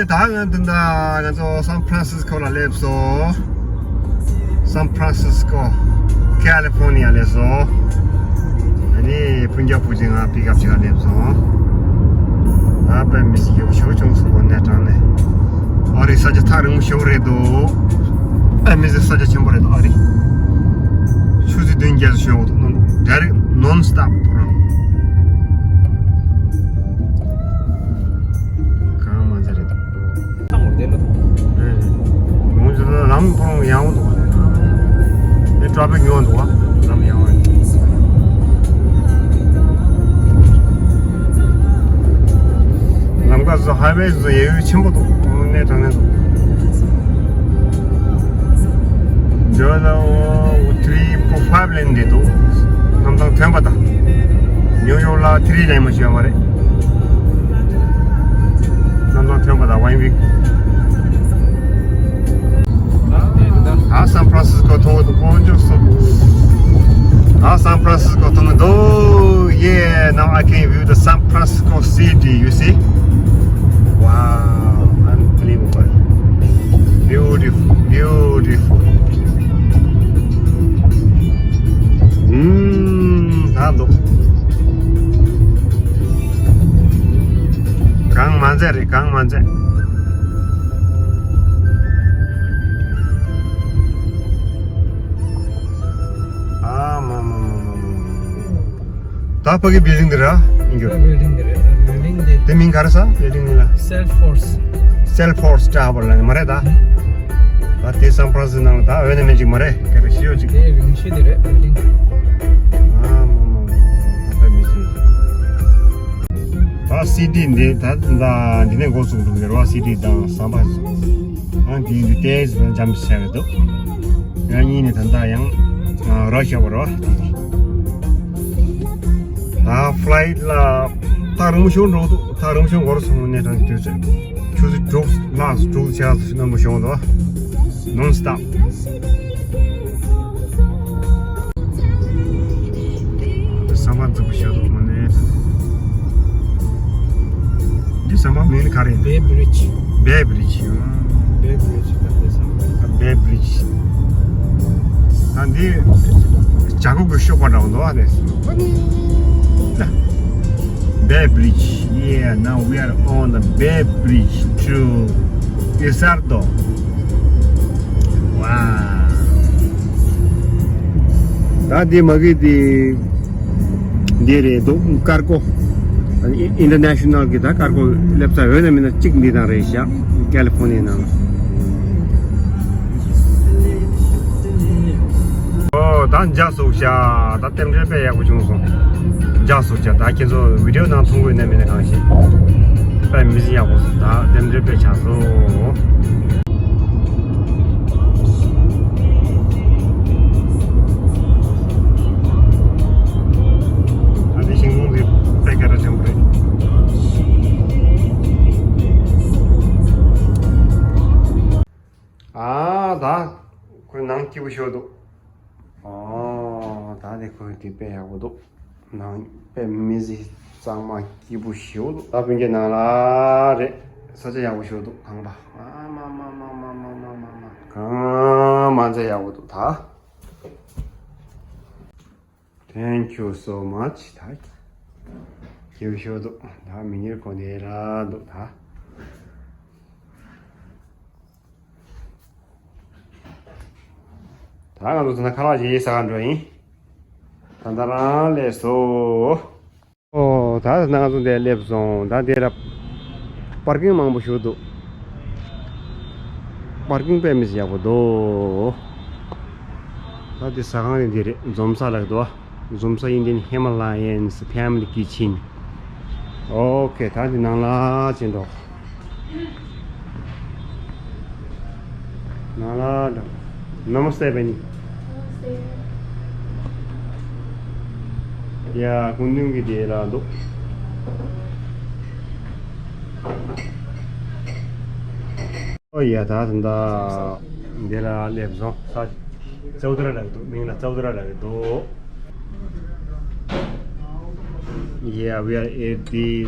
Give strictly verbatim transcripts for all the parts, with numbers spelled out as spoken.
ད་ང་འདི་འདྲ་ང་ཚོ་སན་ཧྥ་རན་སིས་ཀོ་ལ་སླེབས་སོང་། སན་ཧྥ་རན་སིས་ཀོ། ཁ་ལི་ཧྥོར་ནི་ཡ་སླེབས་སོང་། ཨ་ནི་སྤུན་ཀྱག་བུ་ཅིག་ང་པིག་ཨབ་བྱེད་ག་སླེབས་སོང་། ཨ་དཔེ་མི་སྲིད་ཡག་པོ་ཞེ་པོ་བྱུང་སོང་། གོ་གནས་དྲང་ནས། ཨ་རི་ས་ཆ་ཐག་རིང་པོ་ཞེ་པོ་རེད་འདུག་དཔེ་མི་སྲིད་ས་ཆ་ཆེན་པོ་རེད་འདུག་ཨ་རི། ཆུ་ཚོད་བདུན་བརྒྱད་ཙམ་ཞོན་འོང་འདུག་ཌའི་རེག་ནོན་སི་ཊོབ་པོ་རང་། གང་མ་ཚད་རེད་འདུག་ལམ་ཁོང་ཡང་འདུག་དེ་ཊ་ཕིག་ཉུང་འདུག་ལམ་ཡང་ལམ་ཁ་སོ་ཧའི་ཝེ་སོ་ཡ་ཡུལ་ཆེན་པོ་འདུག་གནས་དྲང་གནས་འདུག་འདི་ལ་ཐི་རི་ཕོར་ཕའིབ་ལེན་འདི་འདུག་གནམ་ཐང་ཐོན་པ་དང་། ཉོ་ཡོག་ལ་ཐི་རི་ལེན་མ་ཞུ་ཡ་མ་རེད། གནམ་ཐང་ཐོན་པ་དང་ཝན་ཝིག་ད་སན་ཧྥ་རན་སིས་ཀོ་མཐོང་གི་འདུག་དཀོན་མཆོག་གསུམ། ད་སན་ཧྥ་རན་སིས་ཀོ་མཐོང་གི་འདུག Yeah, now I can view the San Francisco city, you see? Wow, unbelievable. Beautiful, beautiful. ཨུམ། ད་འདུག་གང་མ་མཛད་རེད། གང་མ་མཛད། ཨ་མ་མ་མ་མ་མ། ད་ཕ་གི་བིལ་ཌིང་འདི་ར་ཡིན་རྒྱུ། ད་བིལ་ཌིང་འདི་རེད། ད་བིལ་ཌིང་འདི། དེ་མིང་ག་རེ་ཟེར། བིལ་ཌིང་འདི་ལ། སེལ་ཧྥོར་སི། སེལ་ཧྥོར་སི་ཊ་ཝར་ལ་ནི་མ་རེད་ད། ད་དེ་སན་ཧྥ་རན་སི་ནང་ལ་ད་འོས་ན་མེད་ཅིག་མ་རེད། སྐད་པའི་ཤེས་ཡོད་ཅིག་དེ་རིང་ཤི་དེ་རེད་བིལ་ཌིང་། ཨ་མ་མ་མ། ད་ཕ་མི་ཤེས། ད་སི་ཊི་འདི་ད་ད་འདི་ནས་འགོ་བཙུགས་འགྲོ་གི་རེད་བ། སི་ཊི་དང་ཟམ་པ། ཨ་འདི་འདི་ཏོག་ཙམ་འཇམ་ཤ་རེད་འདུག་ཡང་གཉིས་ནས་ད་ལྟ་ཡང་ར་ཤ་བར་བ། ད་ཕ་ལའི་ཊི་ལ་ཐག་རིང་པོ་ཞིག་འགྲོ་འདུག་ཐག་རིང་པོ་ཞིག་འགོར་སོང་། གནས་སྟངས་དུས་ཚོད་ཆུ་ཚོད་དྲུག་ལྷག་དྲུག་ཆ་ཙམ་ཞིག་གནམ་པོ་ཤོང་འདུག་ནོན་སི་ཊོབ། ཟམ་པ་འཛུགས་པ་ཞིག་འདུག་མ་ནས། འདི་ཟམ་པ་མིང་ནི་ག་རེ་ཡིན། བེ་བི་རི་ཇི། བེ་བི་རི་ཇི། བེ་བི་རི་ཇི་ད་དེ་ཟམ་པ། བེ་བི་རི་ཇི། ད་འདི་བྱ་རྒོད་ཀྱི་གཤོག་པ་འདྲ་བོ་འདུག་ཨ་དེ། Bay Bridge. Yeah, now we are on the Bay Bridge to Izardo. Wow. ད་འདི་མ་གི་འདི་འདི་རེད་འདུག་ཀར་གོ། ཨིན་ཊར་ནེ་ཤ་ནལ་གི་ད་ཀར་གོ་སླེབས་ས་ཡོད་ན་མིན་ན་གཅིག་འདི་དང་རེད་ཤག་ཀ་ལི་ཧྥོར་ནི་ཡ་ནང་ལ། ཨོ་ད་འཇགས་སོང་ཤག་ད་རྟེན་འབྲེལ་དཔེ་ཡག་པོ་བྱུང་སོང་། འཇགས་སོང་ཤག་ད་ཁྱེད་ཚོ་བི་ཌི་ཡོ་ནང་མཐོང་གི་ཡོད་ན་མིན་ན་གང་ཤེས། དཔེ་མི་སྲིད་ཡག་པོ་སོང་། ད་རྟེན་འབྲེལ་དཔེ་ཆགས་སོང་། ཨ་ནི་ཤིང་སྡོང་འདི་དཔེ་སྐད་གྲགས་ཆེན་པོ་རེད། ཨ་ད་ཁོའི་ནང་སྐྱིད་པོ་ཞིག་འདུག་ཨ་ད་ནི་ཁོའི་དེ་དཔེ་ཡག་པོ་འདུག་ནང་དཔེ་མི་སྲིད་གཙང་མ་སྐྱིད་པོ་ཞིག་འདུག་ད་སྤུན་ཀྱག་ནང་ལ་རེད། ས་ཆ་ཡག་པོ་ཞིག་འདུག་ཁང་པ་ཨ་མ་མ་མ། གང་མ་མཛད་ཡག་པོ་འདུག་ད། Thank you so much. ད་སྐྱིད་པོ་ཞིག་འདུག་ད་མི་ཉེར་གོ་ནས་ར་འདུག་ད། ད་ང་ཚོ་ད་ནི་ཁ་ལག་ཅིག་ཟ་ག་འགྲོ་ཡིན། ད་ད་རང་ལས་སོ། ཨོ་ད་ད་ང་ཚོ་འདིར་སླེབས་སོང་། ད་འདིར་པར་ཀིང་མང་པོ་ཞིག་འདུག་པར་ཀིང་དཔེ་མི་སྲིད་ཡག་པོ་འདུག་ད་འདི་ཟ་ཁང་རེད། འདི་རེད། འཛོམས་ས་ལབ་འདུག་འཛོམས་ས་Indian Himalayan Family Kitchen། ཨོ་ཁེ། ད་འདི་ནང་ལ་ཕྱིན་འགྲོ། ནང་ལ་འགྲོ། Namaste, Benny. Namaste. ཡ། སྐུ་མདུན་གྱི་དེ་ལ་འདུག་ཨོ་ཡ། ད་ད་འདི་ལ་སླེབས་སོང་། ས་ཙའུ་ཏྲ་ལབ་འདུག་མིང་ལ་ཙའུ་ཏྲ་ལབ་འདུག Yeah, we are at the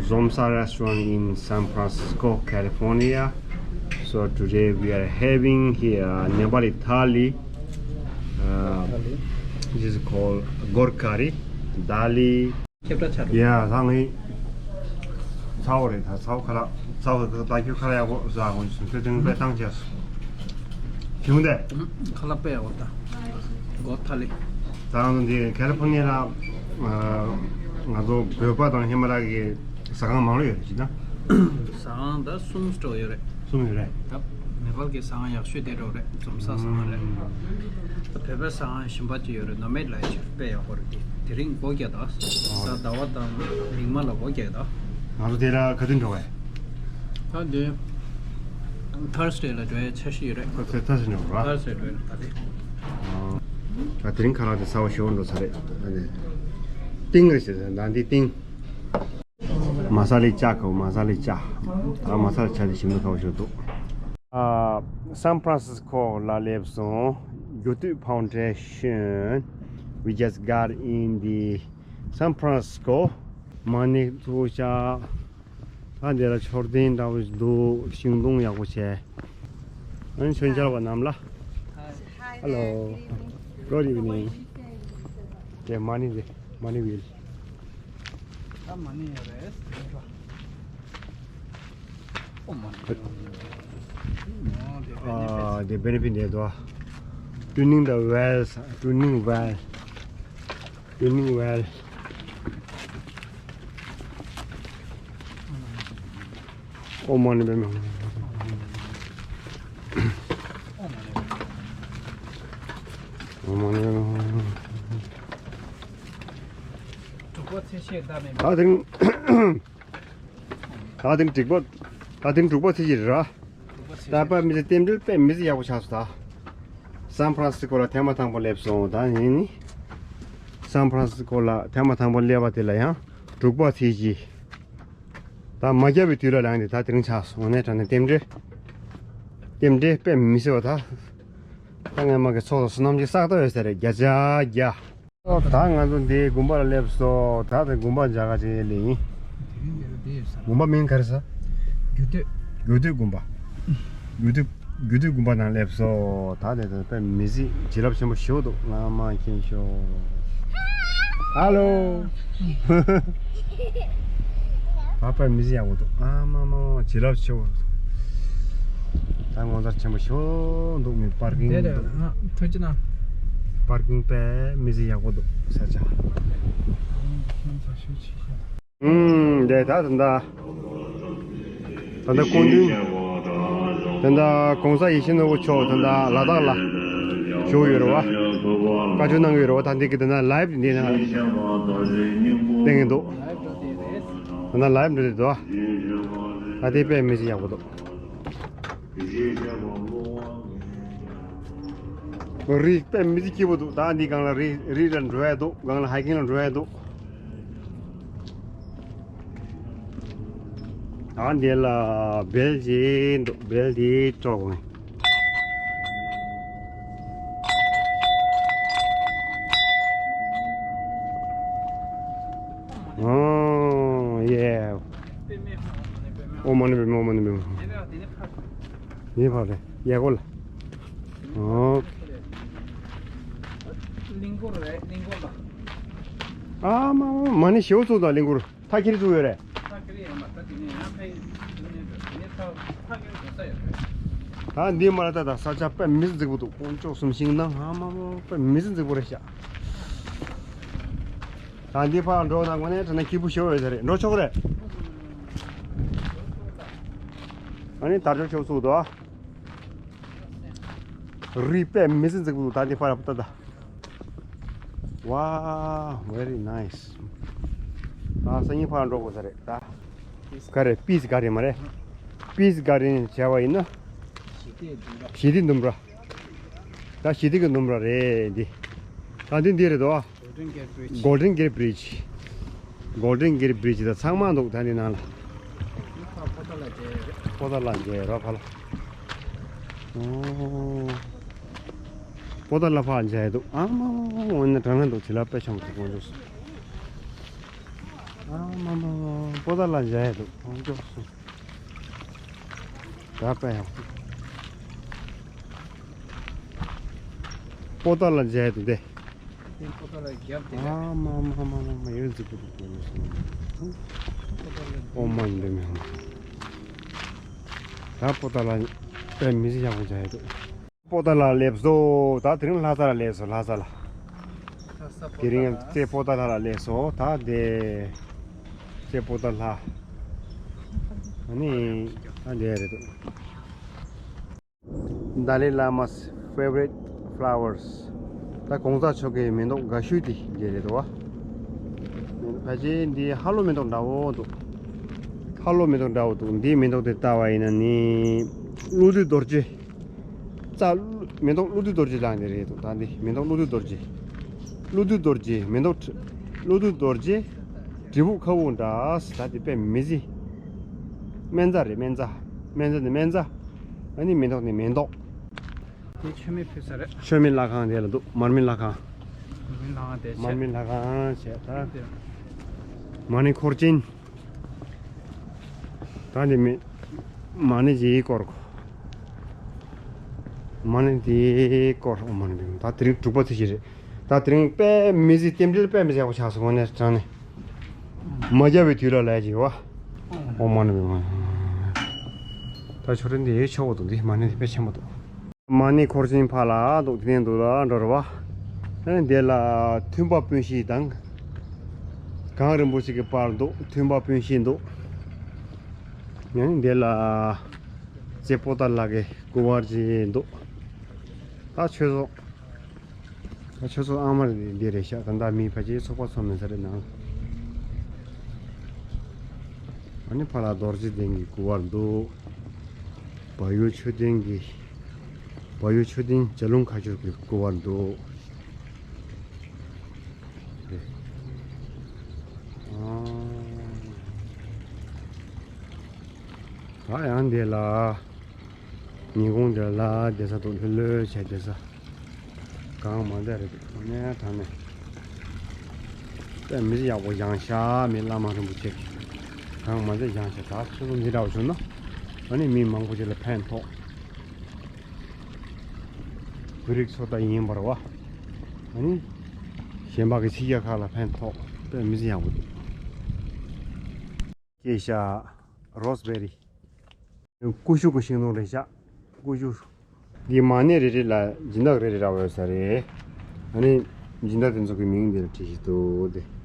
Zomsa restaurant in San Francisco, California. So today we are having here Nepali thali. Uh, this is called gorkari, dali. ཁྱེད་ད་ཆ་རུ། ཡ་ད་ངས་ཚ་བོ་རེད། ད་ཚ་བོ་ཁ་ལག་ཚ་བོ་ད་ཁྱོད་ཁ་ལག་ཡག་པོ་ཟ་དགོས་སོང་། ཁྱོད་དེ་ནས་དཔེ་བཏང་བྱས་སོང་། ཞིམ་འདས། ཁ་ལག་དཔེ་ཡག་པོ་ད། གོ་ཐ་ལི། ད་ང་ཚོ་འདི་ཁ་ལི་ཕོར་ནི་ཡ་ལ་ང་ཚོ་བོད་པ་དང་ཧི་མ་ལ་ཡའི་ཟ་ཁང་མང་པོ་ཡོད་རེད་ཅེ་ན། ཟ་ཁང་ད་གསུམ་སྤྲོ་ཡོད་རེད། གསུམ་ཡོད་རེད། ད་ནེ་པཱལ་གྱི་ཟ་ཁང་ཡག་ཤོས་དེ་འདྲ་རེད། འཛོམས་ས་ཟ་ཁང་རེད། ད་བོད་པའི་ཟ་ཁང་ཞིམ་པ་ཅིག་ཡོད་རེད། ནོ་མེད་ལ་ཡ་ཅིག་དཔེ་ཡག་པོ་རེད། དེ་དེ་རིང་སྒོ་རྒྱག་ད། གཟའ་ཟླ་བ་དང་མིག་དམར་ལ་སྒོ་རྒྱག་ད། ང་ཚོ་དེ་ལ་ག་དུས་འགྲོ་བས། ད་འདི་ཐར་སི་ཌེ་ལ་འགྲོ་ཡ་འཆར་གཞི་ཡོད་རེད། ཁོ་ཚོས་ཐར་སི་ཌེ་འགྲོ་ར། ཐར་སི་ཌེ་འགྲོ་ཡ་ད་དེ། ཨ་དེ་རིང་ཁ་ལག་དེ་ཚ་བོ་ཞེ་པོ་འགྲོ་ས་རེད། ཨ་ནི་ཏིང་རེད་ཟེར། ད་འདི་ཏིང་། མ་ས་ལི་ཅ་ཁོ་མ་ས་ལི་ཅ། ད་མ་ས་ལི་ཅ་དེ་ཞིམ་པོ་ཁ་བོ་ཞིག་འདུག། ཨ་སན་ཕ་རན་སིས་ཁོ་ལ་སླེབས་སོང་། གྱུར་དུས་ཕའུན་ཌེ་ཤན། We just got in the San Francisco. མ་ཎི་ཚུགས་ཤག། ད་འདི་ལ་མཆོད་རྟེན་འདྲ་བོ་ཞིག་འདུག། ཤིང་སྡོང་ཡག་པོ་བྱས། ཨ་ནི་མཆོད་མཇལ་བ་རྣམས་ལ། Hello. Good evening. དེ་མ་ཎི་རེད། མ་ཎི་བིལ། ད་མ་ཎི་ཡོད་རེད། ཨོ་མ་ཎི། ཨ་དེ་བེ་ནེ་ཕིད་འདི་འདུག། Doing the well, doing well. Doing well. ཨོ་མ་ཎི་པདྨེ་ཧཱུྃ། ཨོ་མ་ཎི་པདྨེ་ཧཱུྃ། དྲུག་པ་ཚེས་བཞི་ཟླ་མེད། ད་དེ་རིང་ད་དེ་རིང་དྲུག་པ། ད་དེ་རིང་དྲུག་པ་ཚེས་བཞི་རེད་ར། ད་དཔེ་མི་སྲིད་རྟེན་འབྲེལ་དཔེ་མི་སྲིད་ཡག་པོ་ཆགས་སོང་ད། སན་ཕ་རན་སི་སི་ཀོ་ལ་ཐེངས་མ་དང་པོ་སླེབས་སོང་། ད་ངས་ནི་སན་ཕ་རན་སི་སི་ཀོ་ལ་ཐེངས་མ་དང་པོ་སླེབས་པ་དེ་ལ་ཡང་དྲུག་པ་ཚེས་བཞི། ད་མ་བརྒྱབ་པའི་དུས་ལ་ལངས་ཏེ་ད་དེ་རིང་ཆགས་སོང་། དངོས་གནས་དྲང་གནས་རྟེན་འབྲེལ། རྟེན་འབྲེལ་དཔེ་མི་སྲིད་པ་ད། ད་ངས་མ་གི་ཚོགས་དང་བསོད་ནམས་ཀྱི་བསགས་ཐོག་ཡོད་ས་རེད། བརྒྱ་ཆ་བརྒྱ། ད་ང་ཚོ་འདིའི་དགོན་པ་ལ་སླེབས་སོང་། ད་དེ་དགོན་པ་མཇལ་ཁ་བྱེད་ལེ་ཡིན། དགོན་པ་མིང་ག་རེ་ཟེར། རྒྱུད་སྟོད། རྒྱུད་སྟོད་དགོན་པ། རྒྱུད་སྟོད། རྒྱུད་སྟོད་དགོན་པ་ནང་སླེབས་སོང་། ད་དེ་ད་དཔེ་མི་སྲིད་བྱིན་རླབས་ཆེན་པོ་ཞེ་པོ་འདུག། ང་མ་མཁྱེན་ཤོག། ཧ་ལོ། ཨ་ཕ་མི་ཟི་ཡག་པོ་འདུག། ཨ་མ་མ་མ་བྱིན་རླབས་ཆེ་བོ། ད་ངོ་མཚར་ཆེན་པོ་ཞིག་འདུག། མི་པར་ཀིང་དེ་རེད། འདུག། ཨ་ཐུགས་རྗེ་གནང་། པར་ཀིང་དཔེ་མི་ཟི་ཡག་པོ་འདུག་ས་ཆ། ཨུམ་དེ་ད་ད་ད། ད་ལྟ་སྐུ་མདུན། ད་ལྟ་༸གོང་ས་ཡིད་བཞིན་ནོར་བུ་མཆོག་ད་ལྟ་ལ་དྭགས་ལ་བཞུགས་ཡོད་རེད་བ། བཀའ་བཀྱོན་གནང་གི་ཡོད་རེད་བ། ད་འདི་གི་ད་ལྟ་ལའིབ་འདི་ན་གླེང་གི་འདུག། ད་ལྟ་ལའིབ་འགྲོ་དེ་འདུག་བ། ད་དེ་དཔེ་མི་སྲིད་ཡག་པོ་འདུག། རི་དཔེ་མི་སྲིད་སྐྱིད་པོ་འདུག། ད་འདི་སྒང་ལ་རི་རི་ལ་འགྲོ་ཡ་འདུག། སྒང་ལ་ཧའི་ཀིང་ལ་འགྲོ་ཡ་འདུག། ཨ་འདི་ལ་བེལ་ཅིག་འདུག། བེལ་འདི་སྤྲོ་དགོས། ཨོ་ཡེ། ཨོཾ་མ་ཎི་པདྨེ་ཧཱུྃ། ཨོཾ་མ་ཎི་པདྨེ་ཧཱུྃ། ཨོཾ་མ་ཎི་པདྨེ་ཧཱུྃ། ཡེ་ཕར་རེད། ཡེ་གོ་ལ། ཨོ། གླིང་སྐོར་རེད། གླིང་སྐོར་ལ། ཨ་མ་མ་མ་ཎི་ཞེ་པོ་བཙུགས་དང་། གླིང་སྐོར་མཐའ་ཁྱེར་བཙུགས་ཡོད་རེད། མཐའ་ཁྱེར་ཡོད་མ་ད་དེ་ནས་ཡང་ཕན་ཡོད་ནས་འགྲོ། དེ་ནས་ད་མཐའ་ཁྱེར་འགྲོ་ས་ཡོད་རེད། ད་འདི་མ་ལ་ད་ད་ས་ཆ་དཔེ་མི་སྲིད་རྫིག་པོ་འདུག། དཀོན་མཆོག་གསུམ་ཤིང་ནགས་ཨ་མ་མ་དཔེ་མི་སྲིད་རྫིག་པོ་རེད་ཤག། ད་འདི་ཕར་འགྲོ་ན་དངོས་གནས་དྲང་གནས་སྐྱིད་པོ་ཞེ་པོ་ཡོད་ས་རེད། འགྲོ་ཆོག་རེད། ཨ་ནི་དར་ལྕོག་ཆོག་ཚུགས་འདུག་ཨ། རི་དཔེ་མི་སྲིད་རྫིག་པོ་འདུག། ད་འདི་ཕར་ལ་ལྟ་ད། Wow, very nice. ད་སང་ཉིན་ཕར་འགྲོ་དགོས་ས་རེད་ད། ག་རེ་པིས་ག་རེ་མ་རེད། པིས་ག་རེ་བྱས་པ་ཡིན་ན། ཞི་བདེ་ལྡུམ་ར། ད་ཞི་བདེ་གི་ལྡུམ་ར་རེད་འདི། ད་འདི་འདི་རེད་དོ། Golden Gate Bridge. Golden Gate Bridge ད་ཚང་མ་འདུག། ད་འདི་ནང་ལ། པོ་ཏ་ལ་མཇལ་རོགས་ཕ་ལ། ཨོ། པོ་ཏ་ལ་ཕར་མཇལ་འདུག། ཨ་མ་འོ་ན་དྲང་གནས་འདུག། བྱིན་རླབས་དཔེ་ཆེན་པོ་འདུག། དཀོན་མཆོག་གསུམ། ཨ་མ་མ་མ། པོ་ཏ་ལ་མཇལ་ཡ་འདུག་ཨང་ཅོག་སུ། ད་པ་ཡང་པོ་ཏ་ལ་མཇལ་ཡ་འདུག་སྟེ། དེ་པོ་ཏ་ལ་རྒྱབ་དེ། ཨ་མ་མ་མ་མ་མ། ཡོད་འཛུགས་པོ་འདུག་དེ་མི་སོང་། པོ་ཏ་ལ། ཨོ་མ་འདི་མི་ཧང་། ད་པོ་ཏ་ལ་པའི་མི་ཚེ་ཡག་པོ་མཇལ་ཡ་འདུག་པོ་ཏ་ལ་སླེབས་སོ། ད་དེ་རིང་ལྷ་ས་ལ་སླེབས་སོ། ལྷ་ས་ལ། ལྷ་ས་པོ་ཏ་ལ། དེ་རིང་རྩེ་པོ་ཏ་ལ་ལ་སླེབས་སོ། ད་དེ་རྩེ་པོ་ཏ་ལ། ཨ་ནི་ཨ་འདི་རེད་འདུག Dalai Lama's favorite flowers. ད་གོང་ས་མཆོག་གི་མེ་ཏོག་དགའ་ཤོས་དེ་འདི་རེད་འདུག་བ། ཕལ་ཆེར་འདི་ཧ་ལོ་མེ་ཏོག་འདྲ་བོ་འདུག་ཧ་ལོ་མེ་ཏོག་འདྲ་བོ་འདུག་འདིའི་མེ་ཏོག་དེ་ལྟ་བ་ཡིན་ན་ནི། ཀླུ་བདུད་རྡོ་རྗེ། རྩ། མེ་ཏོག་ཀླུ་བདུད་རྡོ་རྗེ་ལ་འདི་རེད་འདུག་ད་འདི་མེ་ཏོག་ཀླུ་བདུད་རྡོ་རྗེ། ཀླུ་བདུད་རྡོ་རྗེ། མེ་ཏོག་ཀླུ་བདུད་རྡོ་རྗེ། དྲིལ་བུ་ཁ་བུ་འདྲ། ད་འདི་དཔེ་མི་སྲིད། སྨན་རྩྭ་རེད། སྨན་རྩྭ། སྨན་རྩྭ་ནི་སྨན་རྩྭ། ཨ་ནི་མེ་ཏོག་ནི་མེ་ཏོག་དེ་མཆོད་མེ་ཕུལ་ས་རེད། མཆོད་མེ་ལྷ་ཁང་དེ་ལ་འདུག་མར་མེ་ལྷ་ཁང་། མར་མེ་ལྷ་ཁང་དེ་མར་མེ་ལྷ་ཁང་བྱས། ད་དེ་མ་ཎི་འཁོར་ཅན། ད་འདི་མི་མ་ཎི་ཅིག་སྐོར། མ་ཎི་དེ་སྐོར། ཨོ་མ་ཎི་པདྨེ། ད་དེ་རིང་དྲུག་པ་ཚེས་གཅིག་རེད། ད་དེ་རིང་དཔེ་མི་སྲིད་རྟེན་འབྲེལ་དཔེ་མི་སྲིད་ཡག་པོ་ཆགས་སོང་། དངོས་གནས་དྲང་གནས། མ་བརྒྱབ་པའི་དུས་ལ་ལས་ཀྱི་བ། ཨོ་མ་ཎི་པདྨེ། ད་མཆོད་རྟེན་འདི་ཡེ་ཆོག་པོ་འདུག་འདི་མ་ཎི་འདི་དཔེ་ཆེན་པོ་འདུག་མ་ཎི་འཁོར་ཅན་ཕ་ལ་འདུག་དེ་ནས་འདུག་ལ་འགྲོ་ར་བ། ཨ་ནི་འདི་ལ་མཐུན་པ་སྤུན་བཞི་དང་། གངས་རིན་པོ་ཆེ་གི་བར་འདུག་མཐུན་པ་སྤུན་བཞི་འདུག་ཨ་ནི་འདི་ལ་རྩེ་པོ་ཏ་ལ་གི་སྐུ་པར་ཅིག་འདུག་ད་ཆོས་ཚོགས། ད་ཆོས་ཚོགས་ཨ་མ་རེད། འདི་རེད་ཤག་ད་ལྟ་མི་ཕལ་ཆེར་ཚོགས་པ་ཚོགས་མེད་ས་རེད་ནང་། ཨ་ནི་ཕ་ལ་རྡོ་རྗེ་གདན་གྱི་སྐུ་པར་འདུག་བལ་ཡུལ་མཆོད་རྟེན་གྱི། བལ་ཡུལ་མཆོད་རྟེན་ལྗགས་ལུང་ཁ་སྦྱོར་གྱི་སྐུ་པར་འདུག་ཨ། ད་ཡང་འདི་ལ། ཉིན་གུང་དེ་ལ་བསྡད་ས་འདུག་ལྷོད་ལྷོད་བྱས་བསྡད་ས། གང་མ་བསྡད་རེད་འདུག་ཨ་ནི་དྲང་གནས། དཔེ་མི་ཚེ་ཡག་པོ་བཞེངས་ཤག་མི་བླ་མ་རིན་པོ་ཆེ་གིས་གང་མ་བསྡད་བཞེངས་ཤག་ད་ཆུ་ཚོད་འདི་འདྲ་བ་བྱུང་ན། ཨ་ནི་མི་མང་པོ་ཅིག་ལ་ཕན་ཐོགས། བོད་རིགས་ཚོ་ད་ཡིན་པར་བ། ཨ་ནི་གཞན་པ་གི་ཕྱི་རྒྱལ་ཁག་ལ་ཕན་ཐོགས། དཔེ་མི་ཚེ་ཡག་པོ་འདུག་སྐྱེས་ཤག་རོ་སི་བེ་རི། ཀུ་ཤུ་གི་ཤིང་སྡོང་རེད་ཤག་ཀུ་ཤུ། འདི་མ་ཎི་རེ་རེ་ལ་སྦྱིན་བདག་རེ་རེ་རག་ཡོད་ས་རེད། ཨ་ནི་སྦྱིན་བདག་དེ་ཚོ་གི་མིང་འདིར་བྲིས་ཤིག་འདུག་སྟེ།